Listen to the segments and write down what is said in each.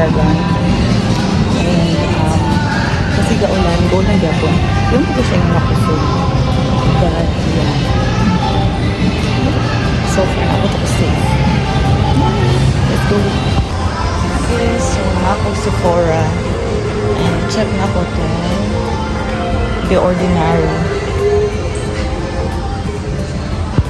Paragon. And, kasi gaulan, gaulan gyapon. Yung po siya yung nakusog. But, yeah. So far, ako to safe. Let's go. Okay, so ako Sephora. And check na ko to. The Ordinary.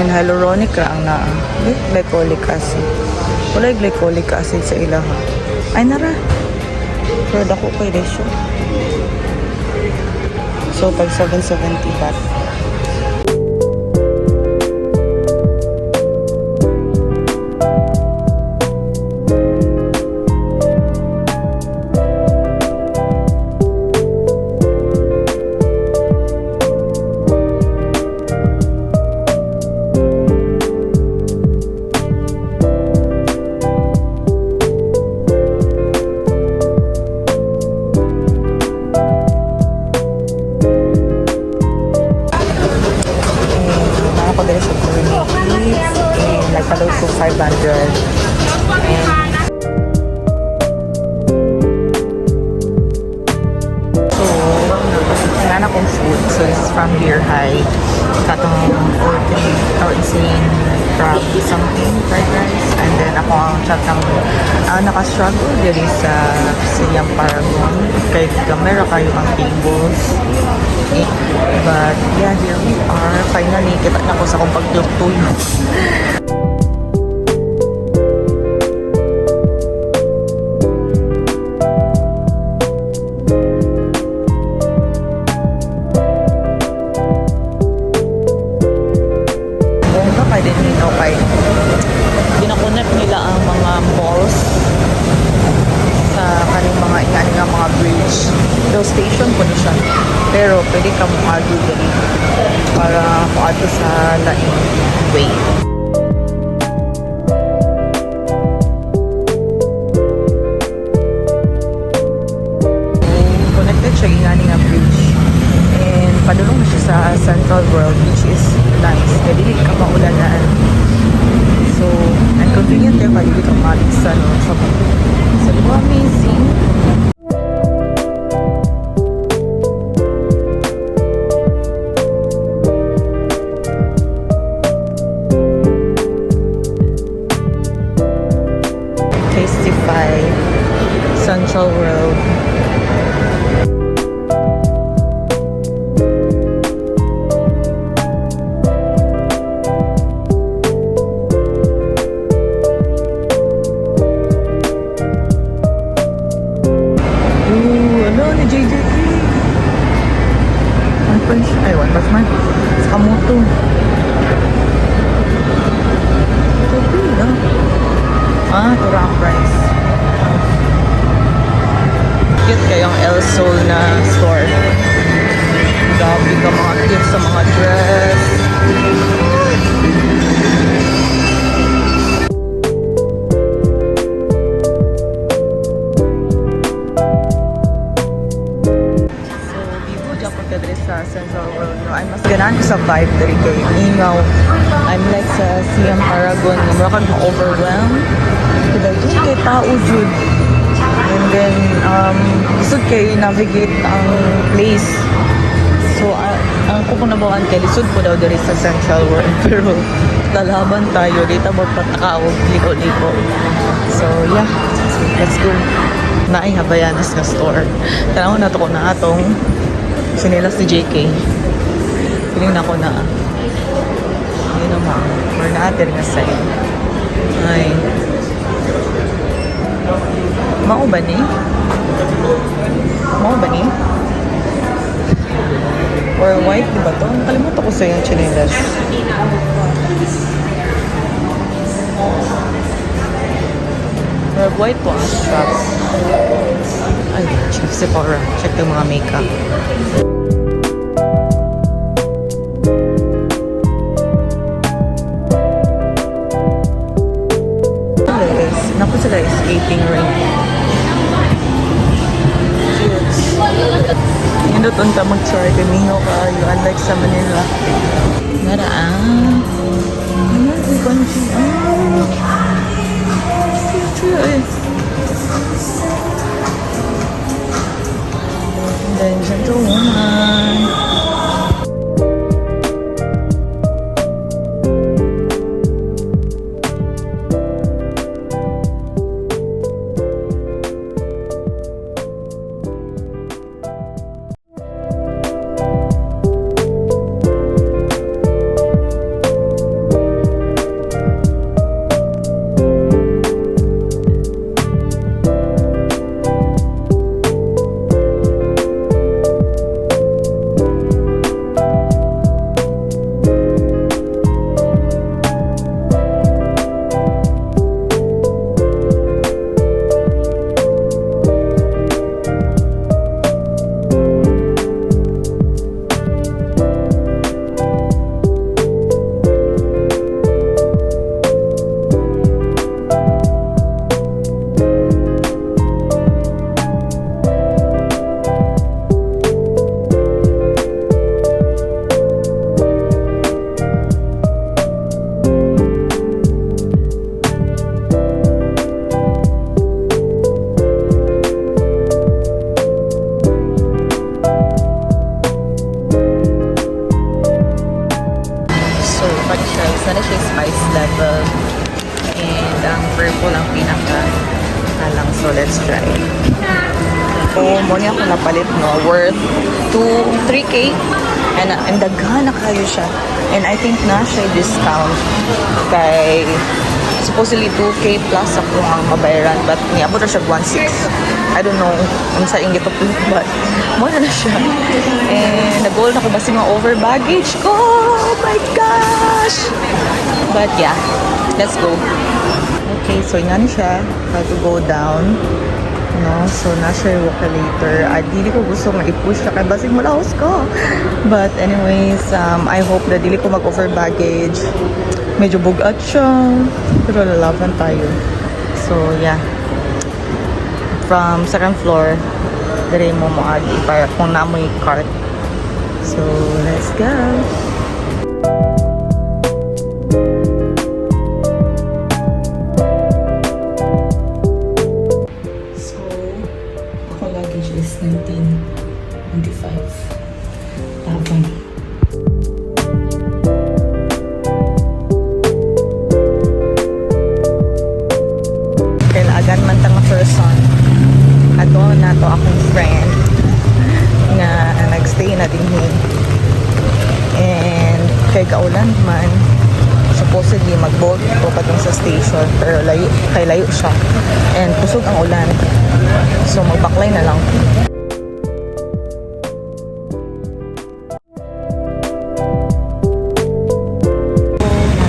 And hyaluronic ra ang naa. Eh, glycolic acid. Wala yung glycolic acid sa ilaha. Ay, nara. Pero dako kay ratio. So, tag 770 baht. And ako dali sa Gourmet Eats. And nagpaload ko 500. And so, wala na akong food. So, this is from Beer High. Katong ultimate or insane crab something fried rice. And then, ako ang chat ng naka-struggle diri sa Siam Paragon. Kay gamay ra kayo ang tables. But, yeah, here we are. Finally, kita na ko sa akong pagtulog. Bongga pa din nino kay gina-connect nila ang mga malls sa kaning mga ingani nga mga bridge. Though station po ni siya. Pero pwede ka mo adto diri para moadto sa laing way. Connected siya ingani nga bridge. And padulong na siya sa Central World, which is nice. Kaya dili ka maulanan. So, and convenient kayo kay dili ka maligsa, no, sa di ba amazing? Tastify, Central World. Ooh, ano ni JJK? One Punch, ay, One Punch Man. Sakamoto. Ito, pila. Ah, ito ang price. Cute kayong El Sol na store. Grabe ka mga cute sa mga dress. So, bibo dyan ko diri sa Central World. No? Ay, mas ganahan ko sa vibe diri kay ingaw. I'm like sa Siam Paragon. Mura kag ma-overwhelm. Kaya dyan kay tao jud. And then, lisod kay navigate ang place. So, ang kung nabawan kay lisod po daw diri sa Central World. Pero, lalaban tayo. Dito magpataka og liko-liko. So, yeah. Let's go. Naay Havaianas nga store. Tanaw na to ko na atong sinelas ni JK. Feeling na ko na. Yun naman. Or natin nga side. Ay. Mao ba ni? Mao ba ni? Or white, di ba to? Nakalimutan ko sa yung tsinelas. Or white po ang strap. Ay, check Sephora. Check yung mga makeup. Yes. Naku sila skating rink. Cute. Nindot unta mag-try kay mingaw kaayo unlike sa Manila. Nara ah. Ano si Conchi? Ah. Cute eh. Pineapple ang pinaka alang. So, let's try. Oh, mao ni ako napalit, no? Worth 2, 3K. And daghan na kayo siya. And I think na siya discount kay supposedly 2K plus ako ang mabayaran, but niabot na siya 1.6. I don't know unsa ing gituplot, but mao na siya. And nag-goal na ko basi mga over baggage ko. Oh my gosh! But yeah, let's go. Okay, so ingani siya. How to go down. No? So, na siya yung walkalator. At dili ko gusto nga i-push siya kay basig malahos ko. But anyways, I hope na dili ko mag-over baggage. Medyo bugat siya. Pero lalaban tayo. So, yeah. From second floor, dire mo moagi para kung naa moy cart. So, let's go. So, ako luggage is 1995. Laban. Kailangan man ta nga person. Ato na to akong friend nga nagstay na dinhi. And kay kaulan man, supposedly mag-Bolt ko padung sa station, pero layo kay layo siya. And kusog ang ulan. So magbaklay na lang.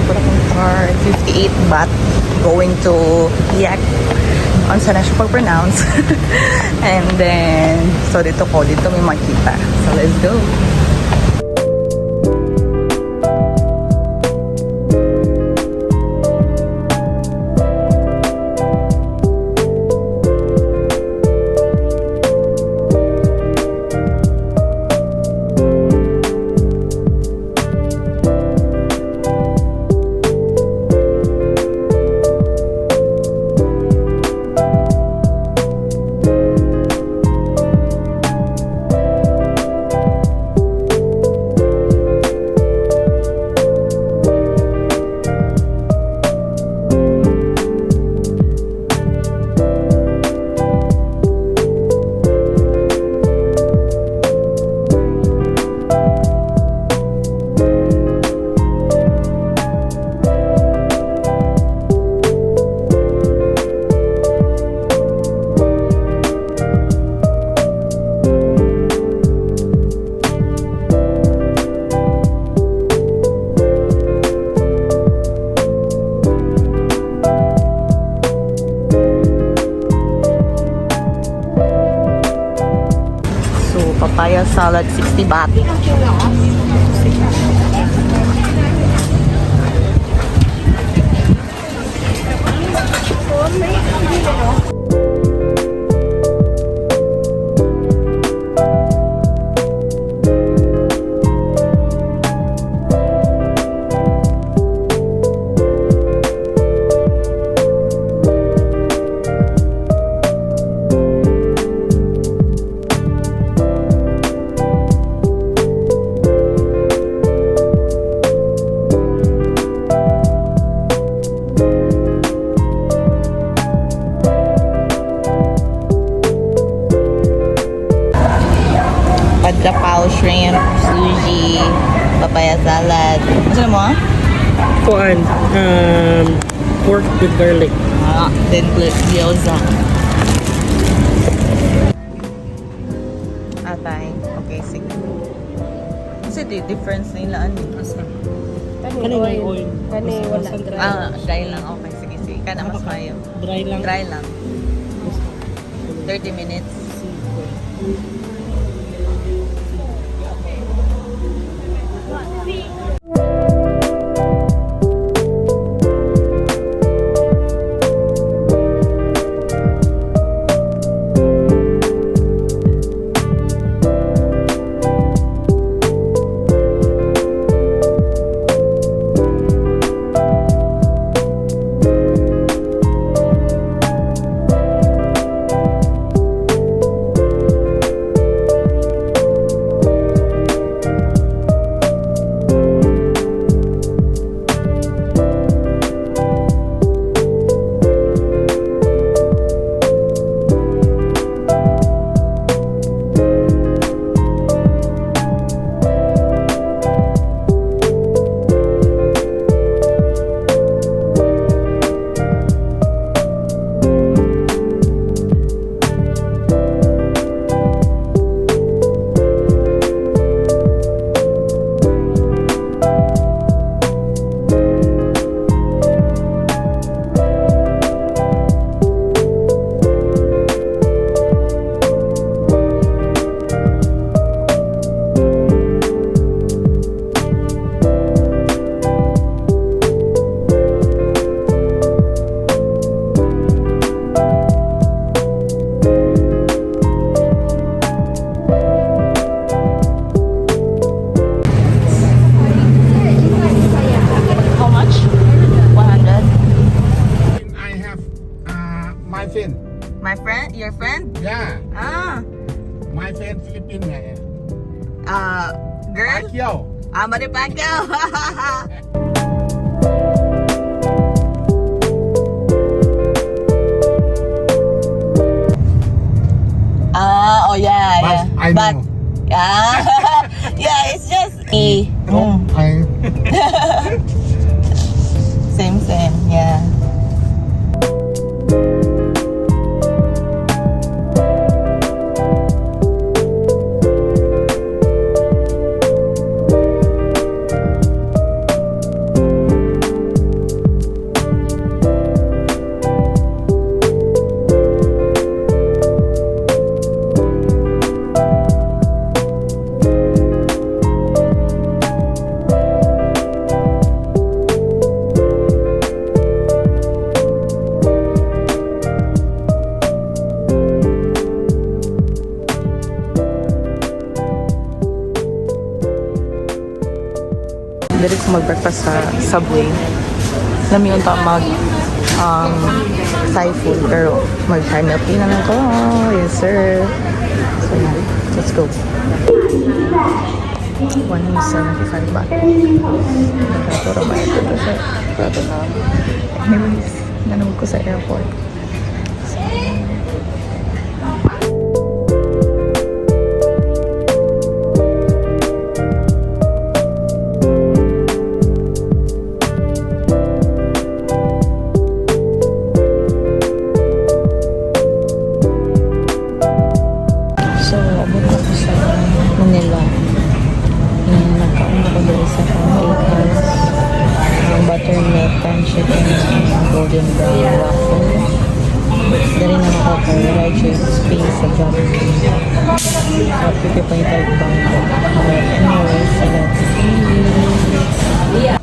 Meron akong card, 58 baht going to Yak. Unsa na siya pag-pronounce. And then, so dito ko, dito may makita. So let's go. So, papaya salad, 60 baht. Pad krapow, shrimp, sushi, papaya salad. Ano mo? Ah? Kuan, pork with garlic. Ah, then gyoza. Atay. Okay, sige. Kasi di difference nila ano? Kani may oil. Kani wala. Dry. Ah, dry lang. Okay, sige, sige. Kana mas mayo. Dry lang. Dry lang. 30 minutes. friend. My friend? Your friend? Yeah, Ah. my friend Philippines. Girl? Pacquiao. Ah, Manny Pacquiao. Ah, oh yeah, But yeah. I But know. yeah, yeah, it's just E. No, I Same, same, yeah. Diri ko mag-breakfast sa Subway. Lami unta mag Thai food pero mag Thai milk tea na lang ko. Yes, sir. So yeah, let's go. 175 baht. Nagkaturo ba ito sa prato na. Anyways, nanong ko sa airport. So, abot ako sa Manila. Nagkaon ako dito sa Pancake House. Ang buttermilk and chicken and golden brown waffle. Dari na ako kay Ride Space sa Jollibee. So, 50.5 bangko. But anyways, so let's see.